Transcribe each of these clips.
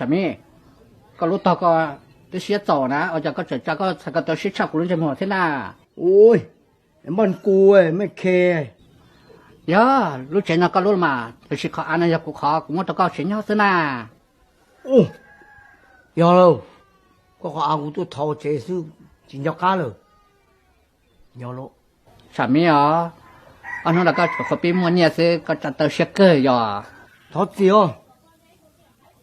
Tsam Mib, koj lub tog koj twb siab txaus na, ua cas koj tseem tsa koj txhais ko taw siab tshaj kuv lub ntsej muag thiab na? Ui, npaj kuv, mej khe. Yog, lub tsev no koj lub los mas, tiam sis qhov av no yog kuv qhov, kuv muab rau koj tsev nyob xwb na. Yog lauj, koj qhov av kuv tuaj thov tsev xwb, tsis nco qab lawm. Yog lauj. Tsam Mib os, ob hnub no koj tsuas qhuav pib muaj nyiaj xwb koj tsa taw siab kawg yog? Thov txim os,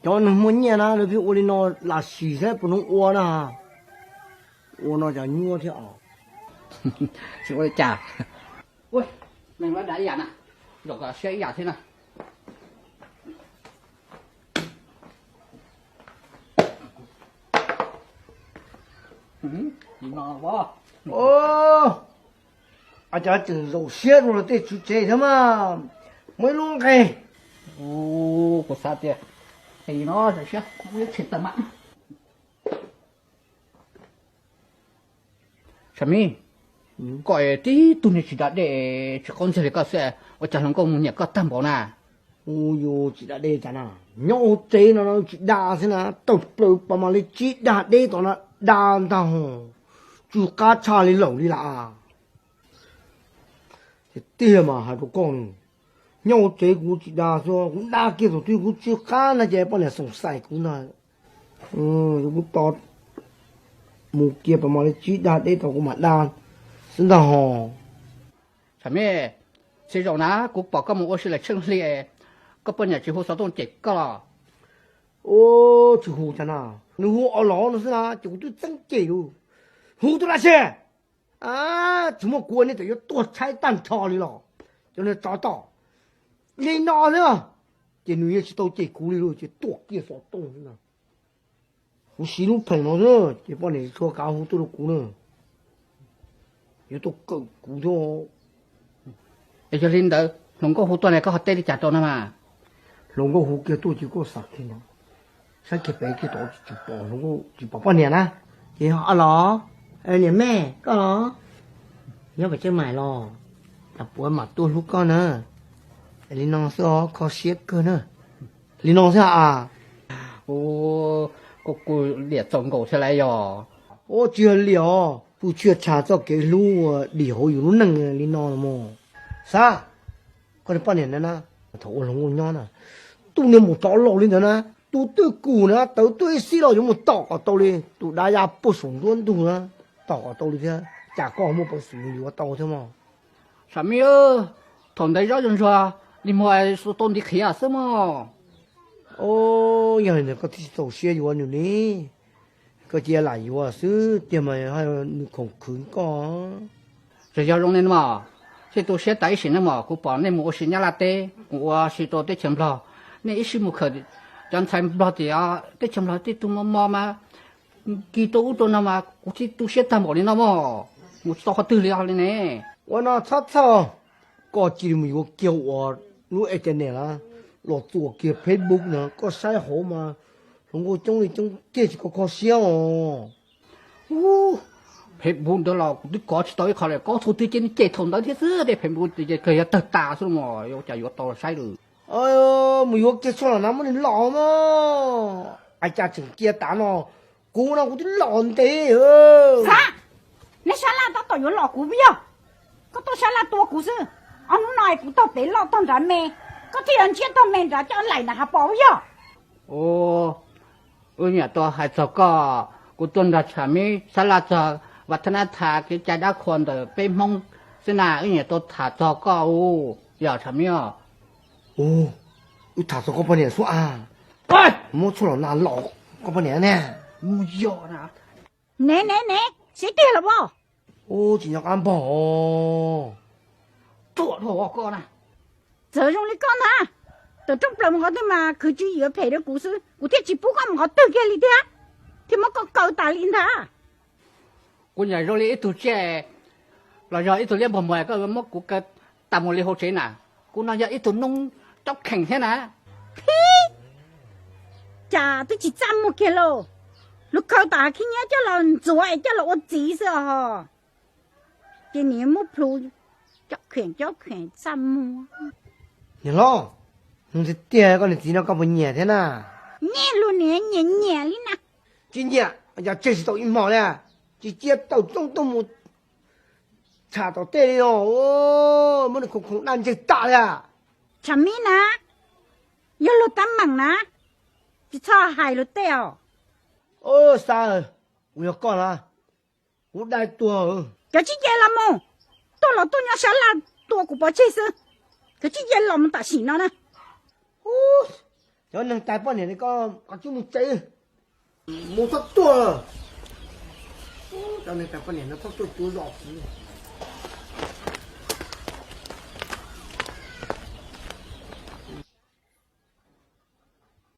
cov neeg muaj nyiaj na lawv pheej ua li no, lam sim saib puas nov ua na. Ua no cas nyuaj thiab os. Tsis ua li cas. Ua, neeg lab dav ib yam na, zaum kom siab ib yam thiab na. Cas tseem zaum siab rau luag tej tswv tsev thiab mas, muaj ib lub nqe. Kuv xav tias, no zaum siab, muaj ib txhia tawm mas. Tsam Mib, koj tib tug niag tsis da dej, tsis qaub ntseg li koj xwb, ua cas hluas nkauj mus nyiam koj tag npaum na? Ua yus tsis da dej cas na, nyob hauv tsev no tsis da xwb na, tawm plaws pas mam li tsib dag deb tom no da ntag hos, tsw qab tshaj li lawm li las. Tiag tiag mas hais rau koj, nyob hauv tsev kuv tsis da xwb, kuv da kiag thaum twg kuv tsw qab na ces poj niam xoom xaim kuv ntag. Kuv tos mus kiag pas mam li tsib dag deb tau kuv mam da xwb ntag hos. Tsam Mib, txhia zaum na kuv pom koj mus ua si lawm tsheej hli, koj poj niam tsis hu xov tooj cem koj los? Tsis hu cas na, nws hu o los no xwb na ces kuv twb txeeb cem lauj. Hu tuaj dab tsi? Tsis muaj kuv nej txawm yuav tuag tshaib tag nrho li los, cov niag tsov tom. Li no xwb, ces nws yeej tsis tau cem kuv li lauj, ces tuaj kiag xov tooj xwb na. Kuv siv lub pheem no xwb ces poj niam tsis tshua kav hu tuaj rau kuv na, yuav tuaj kawm kuv thiab. Es yog li ntawd hluas nkauj hu tuaj ne koj ho teb li cas rau no mas? Hluas nkauj hu kiag tuaj ces koj xav kiag no, saib kiag pem kiag tod tsis pom hluas nkauj tsis pom poj niam na. Ces o los, niam mej koj los, nyob pem Tseej Maim los, tas puav mam tuaj hlub koj na. Li no xwb os, kho siab kawg na. Li no xwb a. Ua, koj kuj liam txaus nkaus thiab lauj yog? Ua tsis yog liam os, kuj tshwj xeeb txoj kev hlub uas dim hauv yus lub neej li no los mas. Xav, koj niag poj niam na, thaum ua hluas nkauj nyob na, tus niag maum tsov laus li ntawd na, tus twj kum na tawv tuaj ib xib los yuav mus tom kom tau li, tus dav ya puag saum nruab ntug na, tom kom tau li thiab, cas koj muaj peev xwm yuav tau thiab mog? Tsam Mib, thaum ntawd zaub zoo ntsuag li muag xu tau ntiv qhiav xwb mog. Yog li ntawd koj thiaj tsis txaus siab yuav nws li. Koj cia lam yuav xwb tiag mas nws khoom khwv koj. Txawm yog zoo li no mog, thiaj tu siab tas ib sim neej mog, kuv pom nej mus ua si Nyab Laj teb, mus ua si rau teb chaws Nplog, nej ib sij mus khawm cov ntxhais Nplog tim teb chaws Nplog tej tug mos mos mas kis rau ub rau no mas kuv thiaj tu siab tag npaum li no mog, mus tsis tau qhov twg li os li ne. Ua no txhob txhawj, koj cia li mus yuav kiag ua lub internet na, los txuas kiag Facebook na, koj saib hauv mas hluas nkauj coob li coob tiag, tsis kho kho siab os. Facebook ntawd los kuv twb kov tsis tau ib qho li, kov thaum twg ces nws cem thaum ntawd thiab xwb, tej Facebook ces kawg yog tawg tas xwb mog, yuav cas yuav tau saib lawm. Mus yuav kiag tshuaj los na muab nws lom mog. Ais cas tseem cia tav no, kuv no kuv twb lom ntev. Xav, neb sab laj tab tom yuav lom kuv puas yog? Koj tuaj sab laj tua kuv xwb. Ob hnub no kuv tog pem loj tog nrad me, koj thiaj yuav ntsiab tog me nrad coj laim nram hav pos puas yog? Wb nyiam tau hais txog koj, kuv tuaj nrog Tshav Mib sab laj txog vas thab nab thas kev cai dab qhuas ntawm peb Hmoob xwb na, wb nyiam tau tham txog koj u, yog Tshav Mib os. Wb tham txog koj poj niam xwb a. Muab tshuaj los na lom koj poj niam ne. Yog na. Ne ne ne, siab tiag los pom. Ub, tsis nco qab npog. Ruam dhau koj na. Txawm zoo li koj ntag, tawm rooj plaws mus qhov twg mas khwv tswv yim phem rau kuv xwb, kuv thiaj tsis pub koj mus qhov twg kiag li thiab, thiaj muab koj kaw tas li ntag. Kuv nyiam zoo li ib tug tsiaj los yog ib tug liab npog muag, koj muab kuv kaw tas mus li hauv tsev na. Kuv no yog ib tug noob cob kheem thiab na. Phib, cas twb tsis txaj muag kiag lauj. Luag khaws tom hav khib nyiab coj los ntxuav es coj los ua txiv xwb os. Ces nim muab plhu cob kheem cob kheem txaj muag. Niam hlob, hnub tiag tiag koj niag txiv no koj puas nyiam thiab na? Luag niag nyiam nyiam li na. Tsis nyiam, yog tseg tsis tau ib hmo li, tsis cia tawm rooj tuaj mus tsham tom tej li os, muab nws khoov khoov daj ntseg tam li. Tsam mi na, yog luag teeb meem na, tsis txhob hais luag tej os. Xav, kuv yog koj na, kuv dai tuag. Cov tsis ces los mus, tuaj los tuaj nyob sab laj tua kuv pov tseg xwb. Cov tsis ces los mus tam sim no na. Cov neeg tais poj niam li koj, koj tsis mus tsev, mus txhob tuaj. Cov neeg tais poj niam no txhob tuaj cuav zos kuv.